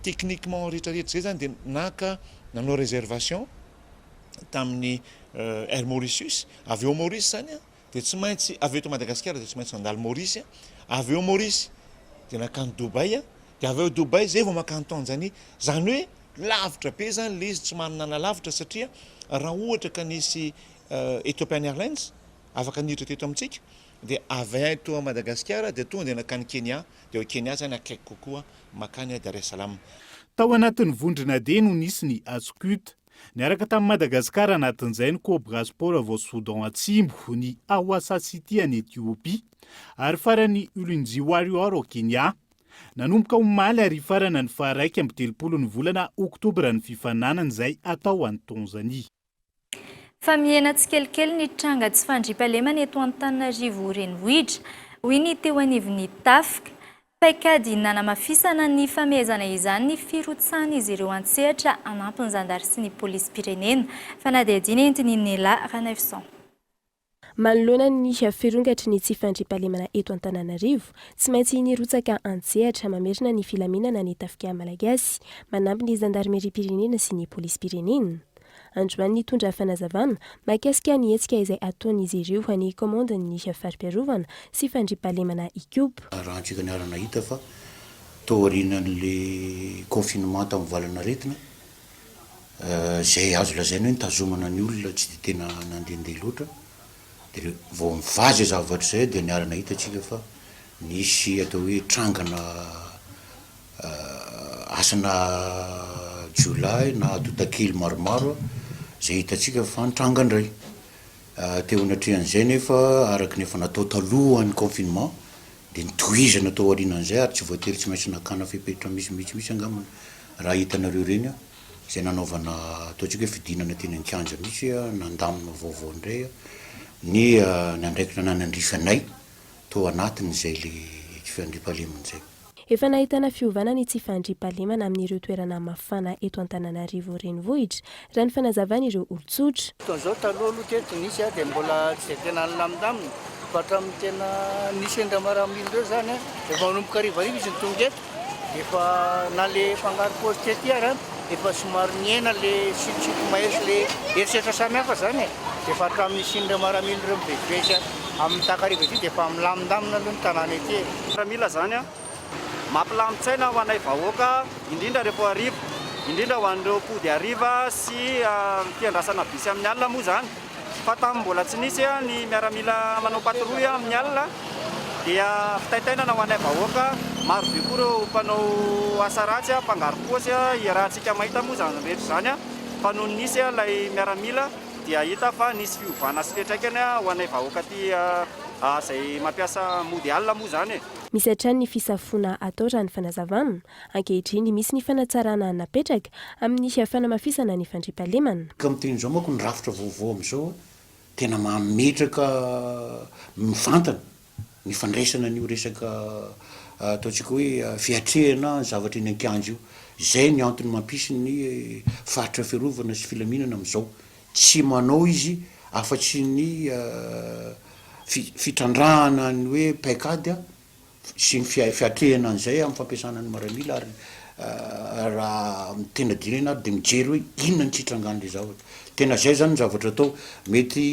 techniquement rehetra rehetra izay izany dia naka nanao réservation tamin'ny Air Mauritius, avy eo Maurice izany dia tsy maintsy avy eto Madagasikara dia tsy maintsy nandalo Maurice, avy eo Maurice dia nankany Dubaï, dia avy eo Dubaï izay vao mankany Tanzanie, izany hoe lavitra be izany ilay izy tsy manana lavitra satria raha ohatra ka nisy Ethiopian Airlines afaka niditra teto amintsika dia avy eto Madagasikara dia tonga dia nankany Kenya dia ao Kenya zany akaiky kokoa makany Dar es Salaam. Tao anatin'ny vondrona D no nisy ny Ascut. Niaraka tamin'i Madagasikara anatin'izay ny Cobra Sport avy ao Soudan Atsimo, ny Hawassa City any Etiopia ary farany Ulinzi Warrior ao Kenya. Nanomboka omaly ary hifarana ny faha 31 ny volana oktobra ny fifaninanana izay hatao any Tanzania. Fa mihena tsikelikely ny tranga tsy fandriampahalemana eto Antananarivo renivohitra, hoy ny teo anivon'ny tafika. Paikady nanamafisana ny famehezana izany ny firotsahan'izy ireo an-tsehatra hanampy ny zandary sy ny polisim-pirenena. Fanadihadiana entin'i Nella Ranaivoson. Manoloana ny firongatry ny tsy fandriampahalemana eto Antananarivo, tsy maintsy nirotsaka an-tsehatra mamerina ny filaminana ny tafika malagasy, manampy ny zandarimeriam-pirenena sy ny polisim-pirenena. Androany nitondra fanazavana mahakasika ny hetsika izay ataon'izy ireo ny kaomandin'ny fari-piarovana sy fandriampahalemana Ikopa. Raha antsika niara-nahita fa tao aorianan'le confinement tamin'ny valan'aretina, Izay azo lazaina hoe nitazomana ny olona tsy dia tena nandehandeha loatra, dia vao nivaha izay zavatra izay dia niara-nahita isika fa nisy atao hoe trangana asana jiolahy na tontakely maromaro izay hitantsika fa nitranga indray. Teo anatrehan'izay nefa araka ny efa natao talohan'ny confinement dia notohizana tao aorianan'izay ary tsy voatery tsy maintsy nakana fepetra misimisy mihitsy angamba raha hitanareo ireny izay nanaovana ataontsika hoe fidinana teny an-kianja mihitsy nandamina vaovao indray ny ny andraikitra nanandrify anay tao anatin'izay le tsy fandriampahalemana izay. Efa nahitana fiovana ny tsy fandriampahalemana amin'ireo toerana mafana eto Antananarivo renivohitra, raha ny fanazavan'ireo olon-tsotra. Fotoana izao, taloha aloha teto nisy dia mbola tsy dia tena nilamindamina fa hatramin'ny tena nisy an'ireo miaramila ireo izany efa manomboka harivariva izy no tonga eto dia efa na le mpangaro paosy tety ary efa somary nihena le sintosito mahery sy le herisetra samihafa izany e, dia efa hatramin'ny nisian'ireo miaramila ireo mivezivezy amin'ny takariva ety dia efa milamindamina aloha ny tanàna ety e. Miaramila izany Mampilamin-tsaina ho anay vahoaka, indrindra rehefa hariva, indrindra ho an'ireo mpody hariva sy fiandrasana bus amin'ny alina moa izany. Fa tamin'ny mbola tsy nisy ny miaramila manao patrouille amin'ny alina dia fitaintainana ho anay vahoaka. Maro be koa ireo mpanao asa ratsy, mpangaro-paosy, iarahantsika mahita moa izany rehetra izany fa nony nisy ilay miaramila dia hita fa nisy fiovana sy fiantraikany ho anay vahoaka aty izay mampiasa mody alina moa izany e. Misy hatrany ny fisafoana atao raha ny fanazavana. Ankehitriny, misy ny fanatsarana napetraka amin'ny fanamafisana ny fandriampahalemana. Ka miteny izao manko ny rafitra vaovao amin'izao tena mametraka mivantana ny fandraisana an'io resaka ataontsika hoe fiatrehana ny zavatra eny an-kianja io. Izay ny antony mampisy ny faritra fiarovana sy filaminana amin'izao. Tsy manao izy afa-tsy ny fitrandrahana ny hoe paikady sy ny fiatrehana an'izay amin'ny fampiasana ny miaramila ary raha tena dinihina ary dia mijery hoe inona ny tsy hitrangan'ilay zavatra. Tena izay izany ny zavatra atao. Mety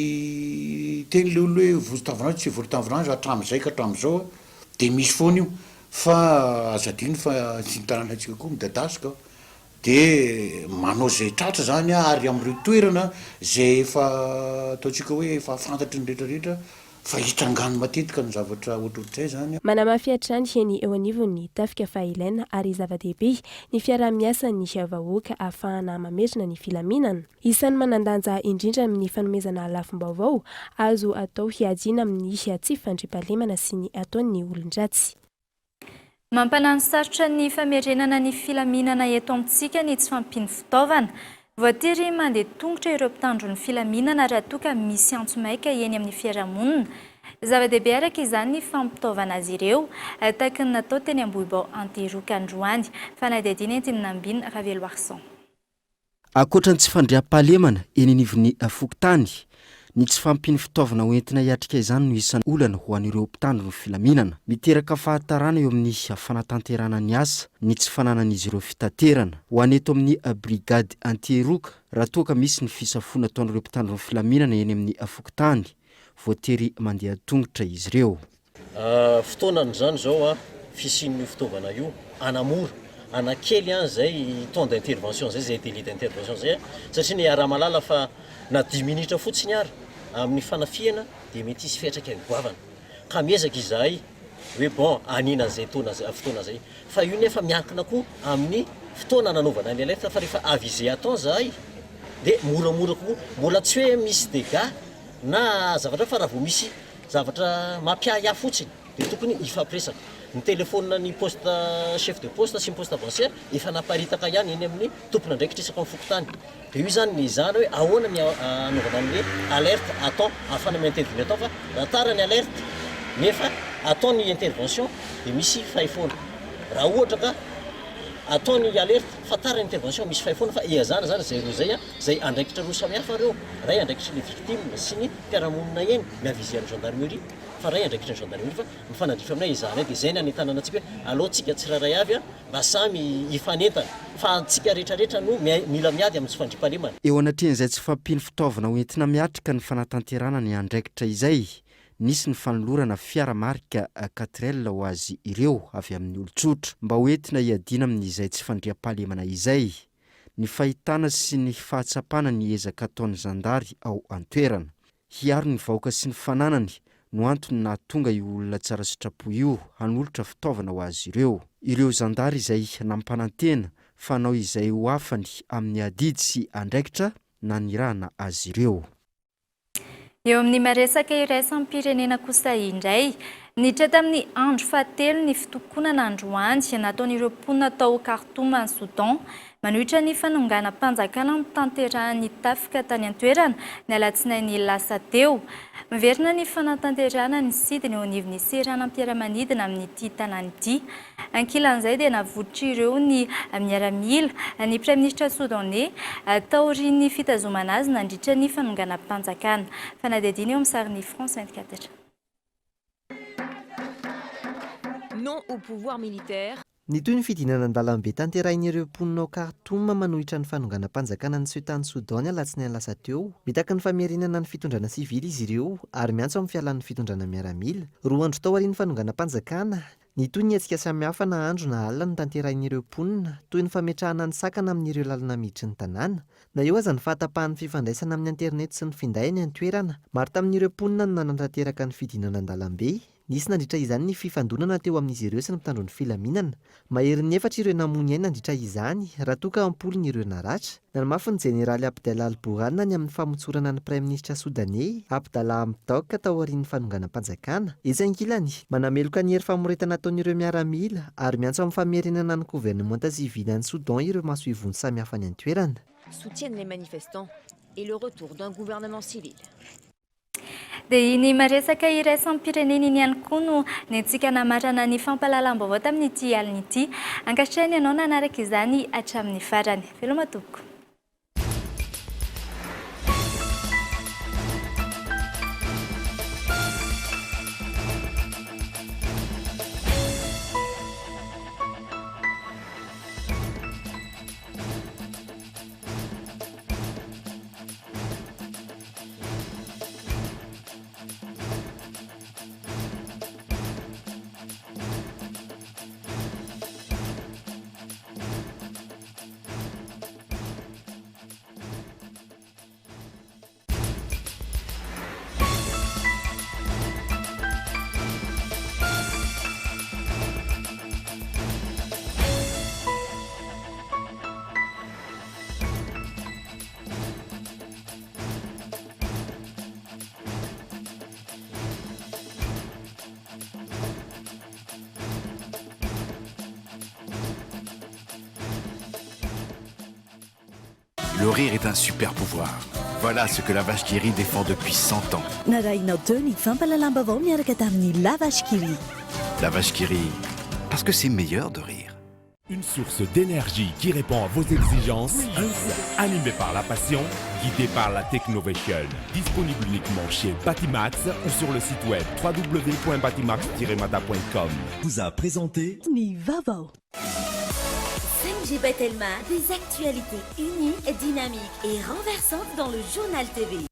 hiteny ilay olona hoe vory tavinandro tsy vory tavinandro hatramin'izay ka hatramin'izao dia misy foana io fa aza adino fa ny tanànantsika koa midadasika dia manao izay tratra izany ary amin'ireo toerana izay efa ataontsika hoe efa fantatry ny rehetra rehetra Fa hitrangany matetika ny zavatra ohatrohatr'izay zany. Manamafy hatrany ny eo anivon'ny tafika fa ilaina ary zava-dehibe ny fiaraha-miasan'ny vahoaka ahafahana mamerina ny filaminana. Isan'ny manan-danja indrindra amin'ny fanomezana lafim-baovao azo atao hiadiana amin'ny tsy fandriampahalemana sy ny ataon'ny olon-dratsy. Mampanano sarotra ny famerenana ny filaminana eto amintsika ny tsy fahampian'ny fitaovana. Voatery mandeha tongotra ireo mpitandro ny filaminana raha toa ka misy antso maika eny amin'ny fiarahamonina. Zava-dehibe araka izany ny fampitaovana azy ireo, tahaka ny natao teny Ambohibao Antehiroka androany. Fanadihadiana entin'i Nambina Raveloarison. Ankoatra ny tsy fandriampahalemana eny anivon'ny fokontany, ny tsy fahampian'ny fitaovana hoentina hiatrika izany no isan'ny olana ho an'ireo mpitandro ny filaminana. Miteraka fahatarana eo amin'ny fanatanterahana ny asa ny tsy fananan'izy ireo fitaterana. Ho an'ny eto amin'ny brigade anti-heroka, raha toa ka misy ny fisafoana ataon'ireo mpitandro ny filaminana eny amin'ny fokontany, voatery mandeha an-tongotra izy ireo. Fotoanany izany izao fisian'io fitaovana io hanamora, hanakely izay temps d'intervention izay, izay délai d'intervention izay satria ny iaraha-mahalala fa na dimy minitra fotsiny ary amin'ny fanafihana dia mety hisy fiantraikany goavana. Ka miezaka izahay hoe bon hanina an'izay taona fotoana izay. Fa io nefa miankina koa amin'ny fotoana nanaovana ny alerte fa rehefa avisé à temps izahay dia moramora kokoa. Mbola tsy hoe misy dégâts na zavatra fa raha vao misy Zavatra mampiahiahy fotsiny dia tokony hifampiresaka. Ny telephone ny poste chef de poste sy ny poste avancé efa naparitaka ihany eny amin'ny tompon'andraikitra isaky ny fokontany. Dia io izany ny ezahana hoe ahoana ny hanaovana ny hoe alerte à temps ahafahana mi-intervenir à temps fa raha tara ny alerte nefa atao ny intervention dia misy fay foana. Raha ohatra ka atao ny alerte fa tara ny intervention misy fay foana fa ezahana izany izay roa izay, izay andraikitra roa samihafa ireo, iray andraikitry ny victime sy ny mpiara-monina eny, mi-aviser ny gendarmerie fa ray andraikitry ny gendarmerie fa mifanandrify aminay izahanay dia izay ny hanentanana antsika hoe aleo tsika tsirairay avy mba samy hifanentana fa antsika rehetra rehetra no mila miady amin'ny tsy fandriampahalemana. Eo anatrehan'izay tsy fahampian'ny fitaovana ho entina miatrika ny fanatanterahana ny andraikitra izay, nisy ny fanolorana fiara marika Catrel ho azy ireo avy amin'ny olon-tsotra mba ho entina hiadiana amin'izay tsy fandriampahalemana izay. ny fahitana sy ny fahatsapana ny ezaka ataon'ny zandary ao an-toerana. Hiaro ny vahoaka sy ny fananany no antony nahatonga io olona tsara sitrapo io hanolotra fitaovana ho azy ireo. Ireo zandary izay nampanantena fa hanao izay ho afany amin'ny adidy sy andraikitra nanirahana azy ireo. Eo amin'ny maresaka iraisam-pirenena kosa indray, niditra tamin'ny andro fahatelo ny fitokonana androany nataon'ireo mponina tao Khartoum any Soudan manohitra ny fanonganam-panjakana notanterahan'ny tafika tany an-toerana ny alatsinainy lasa teo. Miverina ny fanatanterahana ny sidina eo anivon'ny seranam-piaramanidina amin'ity tanàna ity. Ankilan'izay dia navotr'ireo ny miaramila ny praiminisitra Soudanais taorian'ny fitazomana azy nandritra ny fanonganam-panjakana. Fanadihadiana eo amin'ny sarin'ny France 24. Non au pouvoir militaire. Nitohy ny fidinana an-dalambe tanterahin'ireo mponina ao Khartoum manohitra ny fanonganam-panjakana niseho tany Soudan ny alatsinainy lasa teo. Mitaky ny famerenana ny fitondrana sivily izy ireo ary miantso amin'ny fialan'ny fitondrana miaramila. Roa andro tao aorian'ny fanonganam-panjakana, Nitohy ny hetsika samihafa na andro na alina notanterahin'ireo mponina, toy ny fametrahana ny sakana amin'ireo lalana miditry ny tanàna. Na eo aza ny fahatapahan'ny fifandraisana amin'ny aterineto sy ny finday any an-toerana, maro tamin'ireo mponina no nanatanteraka ny fidinana an-dalambe. Nisy nandritra izany ny fifandonana teo amin'izy ireo sy ny mpitandro ny filaminana. Maherin'ny efatra ireo namoy ny ainy nandritra izany, raha toa ka am-polony ireo naratra. Nanamafy ny jeneraly Abdel al-Burhan ny amin'ny famotsorana ny praiminisitra sodaney, Abdallah Hamdok, taorian'ny fanonganam-panjakana. Etsy ankilany, manameloka ny hery famoretana ataon'ireo miaramila ary miantso amin'ny famerenana ny governemanta sivily any Soudan ireo masoivoho samihafa any an-toerana. soutiennent les manifestants et le retour d'un gouvernement civil. Dia iny maresaka iraisam-pirenena iny ihany koa no nentsika namarana ny fampahalalam-baovao tamin'ity alina ity. Ankasitrahina ianao nanaraka izany hatramin'ny farany. Veloma tompoko. Le rire est un super pouvoir. Voilà ce que la vache qui rit défend depuis 100 ans. Narahinao teo ny fampahalalam-baovao miaraka tamin'ny La Vache qui rit. La vache qui rit, parce que c'est meilleur de rire. Une source d'énergie qui répond à vos exigences, animée par la passion, guidée par la Technovation. Disponible uniquement chez Batimax ou sur le site web www.batimax-mada.com. Vous a présenté Ny vaovao. 5G by Telma, des actualités uniques, dynamiques et renversantes dans le journal TV.